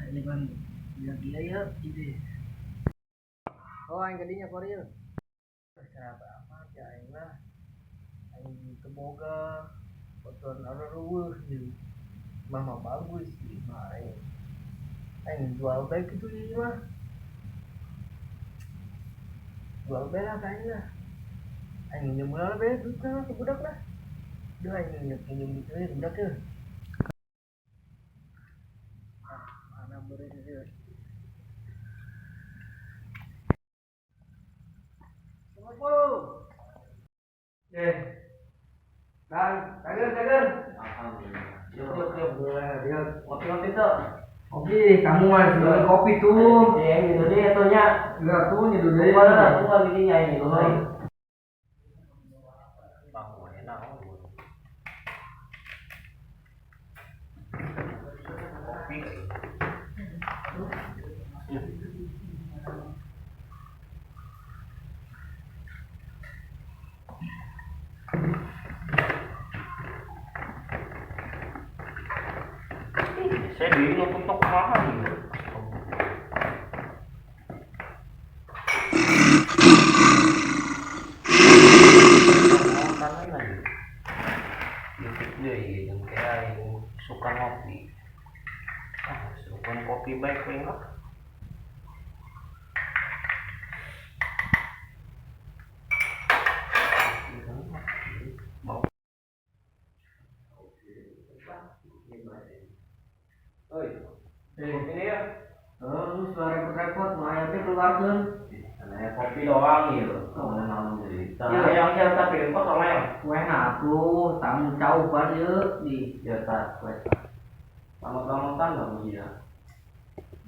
Ini kan biar dia ya ini. Oh, aing gadinya Korea. Kenapa amat ya aing lah. Aing teboga kotor ruweuh ieu. Mama bagus sih mah aing. Aing jual baik itu ieu mah. Jual bae lah ka aing lah. Aing minjem heula bae duitna ke budak lah. Duh, aing minjem duit euy budak euy. Ah, mana beureum ieu. Assalamualaikum. Eh, Kang, kager, kager. Alhamdulillah. Yuk, yuk, yuk, boleh, dia. Ngopi-ngopi tuh. Kopi, kamu mah sebelum kopi tuh. Iya, gitu deh atuh nya. Enggak tuh, nyeduh deui. Kumaha lah, tuh kan bikinnya ini. Oh. Bang, enak. Kopi. Saya bingung untuk mahal ini. Makanan lagi. YouTube deui jeung kayak aing suka ngopi. Ah, suka kopi baik we lah. Bau. Oi, Eh, ini ya. oh, lu sudah repot-repot, mau ayamnya keluarkan. Karena kopi doang gitu. Oh, naon deui. Ya. Tah, yang siapa tapi kosong ya. Kue tuh, tamu cauban yuk di. Ya tak, kue. Tamu-tamu kan dong iya.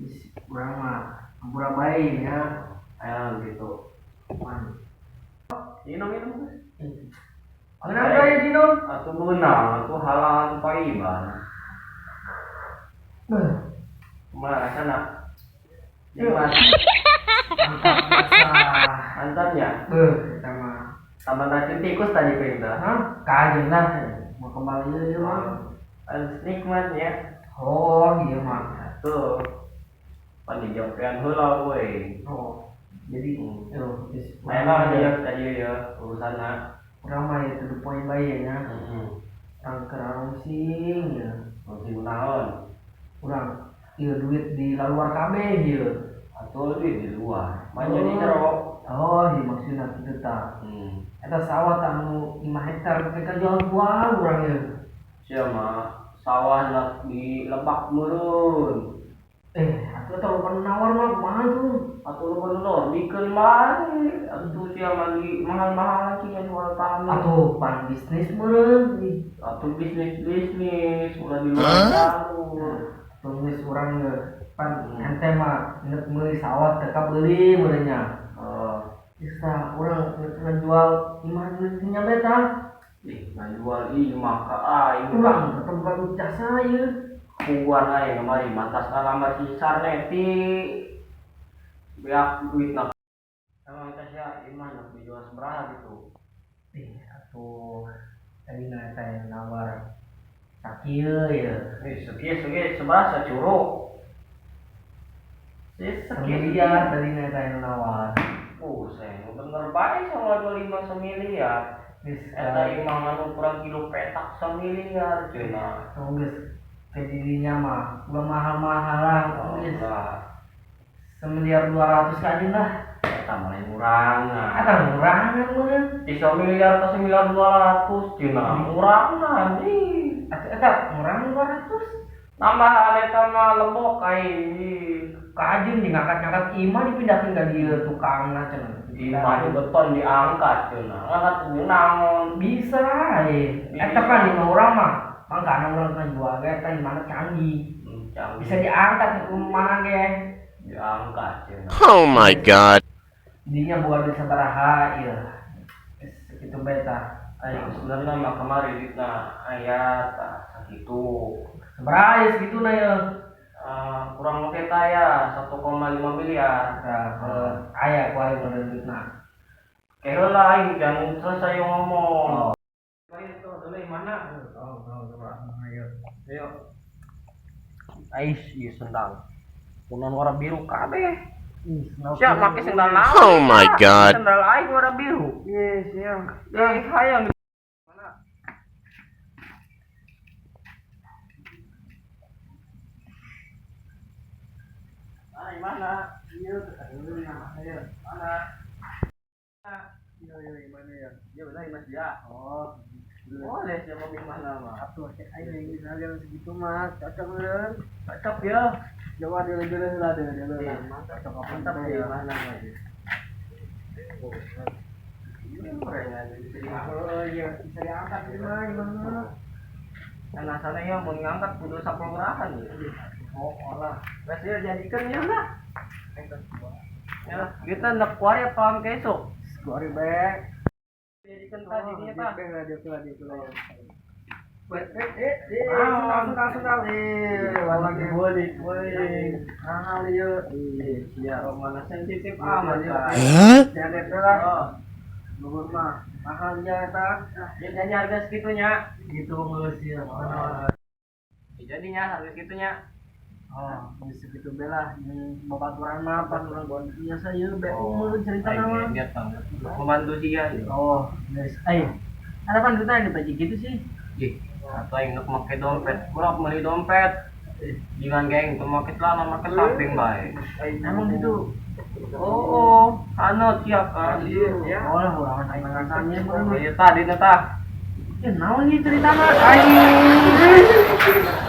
Is, urang mah ampura bae ya. Ayo gitu. Man. Minum minum. Kenapa ya Dino? Atuh beunang, atuh halangan paiban. Kumaha rasana? Nikmat. Mantap masa. Mantapnya. Beuh, eta mah. Tambah racun tikus tadi perintah. Hah? Kajeun lah. Mau kembali ieu mah. Harus nikmatnya. Oh, iya mah. Tuh. Pan dijampean heula we. Oh. Jadi, yo, geus Aya mah dia tadi ya urusanna. Urang mah ya to the point bae nya. Heeh. Urang keur arungsing ya. Urang naon? Urang ieu duit di luar kabeh ieu. Atuh duit di luar. Manya di jero. Oh, iya maksudna kitu tah. Eta sawah tah anu 5 hektar mereka jual buah urang ieu. Sia mah sawah lah di lebak meureun. Atuh eta loba nu nawar mah kumaha tuh? Atuh loba nu nawar bikeun bae. Atuh sia mah di mahal-mahal lagi jual tanah. Atuh pan bisnis meureun. Atuh bisnis-bisnis ulah di luar jalur. Atuh geus urang ge pan ente mah nek meuli sawah teh kabeuli meureun nya. Oh. Geus tah urang nek ngajual imah duit nya bae tah. Ih, ngajual imah ka aing. Urang tetep buka duit jasa ieu. Kuan aing kamari mantas ngalamar si Sarneti. Beak duitna. Emang eta sia imah nak dijual sabaraha gitu. Atuh tadi na teh nawar sakieu ye. Eh, sekieu sekieu sabaraha sacuruk. Semiliar tadi na teh nawar. Pusing, bener bae sama jual imah semiliar. Geus Eta imah anu kurang kilo petak semiliar cenah. Atuh geus ke dirinya mah ulah mahal-mahal lah geus. 1,2 miliar kajeun lah. Eta mah lain murangan. Eta murangan meureun. Di semiliar ke 9.200 cenah murangan ih. Atuh eta murangan 200. Tambahan eta mah lebok aing. Kajeun di ngangkat-ngangkat imah dipindahkeun ka dieu tukangna cenah. Imah di beton diangkat cenah. Ngangkat jeung naon? Bisa eh. Eta kan imah urang mah mangkana urang kan jual ge eta imahna canggih. Canggih. Bisa diangkat mana ge. Diangkat cenah. Oh my god. Dinya boga duit sabaraha ieu. Geus sakitu bae tah. Aing sebenarnya mah kamari duitna aya tah sakitu. Sabaraha ieu sagituna ieu? Kurang oke tah ya 1,5 miliar. Tah, aya ku aing meureun duitna. Ke heula aing jangan selesai ngomong. Oh. Mari tuh dulu mana? Oh, oh, coba. Ayo. Ayo. Ais ieu sendang. Kunaon warna biru kabeh? Ih, Siap make sendal naon? Oh my God. Sendal aing warna biru. Iya, siap. Eh, hayang. Mana? Mana mana? Iya, dulu yang mana ya? Mana? Iya, iya, mana ya? Ya benar Mas ya. Oh, Boleh siapa mana mah. Atuh, ayo yang misalnya segitu mah cocok kan? Cocok ya. Coba dulu lah dulu dulu Iya, lah. Cocok apa Mantap ya? ya mana mah. Oh iya, bisa diangkat gimana gimana? Kan asalnya ya mau ngangkat kudu sapelurahan ya. Oh, olah. Wes ya jadikan ya lah. Ya, kita nak kuari apa kesok? Kuari bae. Jadikan tadi nya tah. Bae lah dia tuh dia tuh. Lagi Boleh, boleh. mahal ieu. Iya, mana sensitif amat ya. Huh? Jangan itu lah. Oh, Luhur mah mahal ya eta. ya jadi harga segitunya. Gitu geus ya. Ya, jadinya harga segitunya. Oh, geus segitu be lah. Yang babaturan mah baturan bon biasa ieu be umur cerita nama. Niat banget. Membantu sih ya. Oh, geus. Eh, ada pandutan di baju gitu sih. Ih, atau yang nuk make dompet, kurang beli dompet. Jangan geng, tuh make celana, make samping bae. Emang gitu. Oh, anu siap kan? Oh lah, urang aing ngasanya mah. Iya tadi tah. Ya naon ieu cerita mah? Aing.